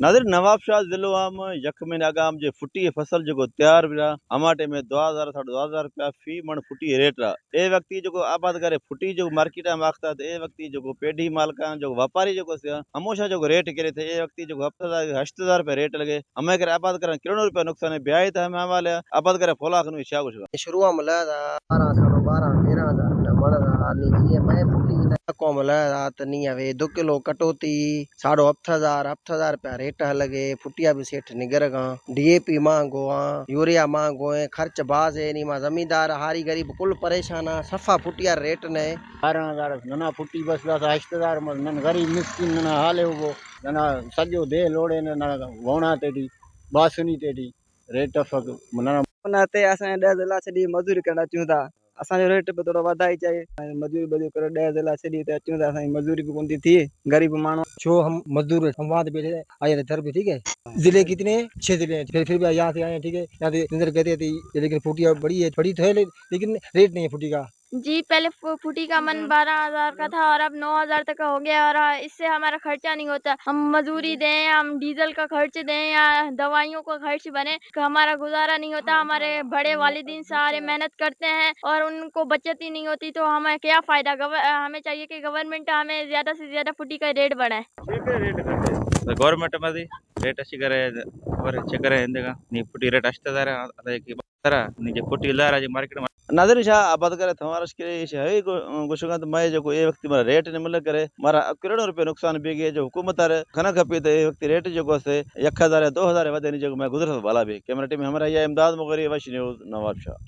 ناظرين نوابشاهه ضلعو عام يک مهيني اڳ عام جي ڦٽي جي فصل جيڪو تيار به رها هماٽي ۾ دعا هزار ساڍو دعا هزار رپيا في مڻ ڦٽي جي ريٽ رها اي وقتي جيڪو آبادگاري ڦٽي جيڪو مارڪيٽ عام آختا ته اي وقتي جيڪو پيڍي مالڪان جيڪو واپاري جيڪو سيا هموشا جيڪو ريٽ ڪري ٿي اي وقتي جيڪو هفت هزار هشت هزار رپيا ريٽ لڳي همي ڪري آبادگارن ڪروڙون رپيا نقصان بياهي ته همي حوالي آبادگاري فولا خنوي شاهه گوشگا. شروع عام لهه دا ٻارهن ساڍو ٻارهن تيرهن هزار رپيا مڻ رها ني جيئن مئي ڦٽي نه. قوم لهه رات نينهن وي دو ڪلو ڪٽوتي ساڍو هفت هزار هفت هزار رپيا ريٽ هلگي ڦٽيا به سيٺ نگر کان ڊي اي پي مهانگو آن يوريا مهانگو هين خرچ باز هي انهي مان زميندار هاري غريب ڪل پريشان آن صفا ڦٽيا ريٽ نهي. 12 هزار ننا ڦٽي بس داس هشت هزار مس نن غريب مسڪين ننا هالي اگو ننا سڄو ديهه لوڙي ننا ووڻا تي ڏي باسني تي ڏي ريٽ افق ننا. ان تي اسان ڏهه ضلع ڇڏي مزوري ڪرڻ اچون ٿا اسان جو ريٽ به ٿورو وڌائي چاهي. مزوري بزوري ڪري ڏهه ضلع ڇڏي هتي اچون ٿا اسان جي مزوري به ڪونه ٿي ٿئي غريب ماڻهو. ڇو هم مزدور هي هم وهان تي بيٺي آئي ادھر به ٺيڪ هي ضلعي ڪتني هي ڇهه ضلعي هي ڦر ڦر به يهان سي آئي هي ٺيڪ هي يهان سي اندر ڪهتي هي ليڪن ڦوٽي بڙي هي بڙي تو هي ليڪن ريٽ نهي هي ڦوٽي ڪا. जी पहले फूटी का मन 12,000 का था और अब 9,000 तक का हो गया और इससे हमारा खर्चा नहीं होता। हम मजदूरी दें, हम डीजल का खर्च दें या दवाइयों का खर्च बने, हमारा गुजारा नहीं होता। हमारे बड़े वालिदीन सारे मेहनत करते हैं और उनको बचत ही नहीं होती, तो हमें क्या फ़ायदा। हमें चाहिए कि गवर्नमेंट हमें ज़्यादा से ज़्यादा फूटी का रेट बढ़ाए। ಗೌರ್ಮೆಂಟ್ ಮದಿ ರೇಟ್ ಅಷ್ಟು ಕರೆ ಚಕರೆ ಹಿಂದೆಗ ನೀ ಪುಟಿ ರೇಟ್ ಅಷ್ಟದಾರ ಅದಕ್ಕೆ ನಿಜ ಪುಟಿ ಇಲ್ಲ ರಾಜ ಮಾರ್ಕೆಟ್ नाज़रीन शाह आबादगार थमारस के है गुशगंत मैं जो ए वक्त मारा रेट न मिल करे मारा करोड़ों रुपये नुकसान भी गए जो हुकूमत खना खपी तो ए वक्त रेट जो से 1000 2000 वधे जो मैं गुजर वाला भी। कैमरा टीम हमारा यह इमदाद मुगरी वश न्यूज़ नवाब शाह।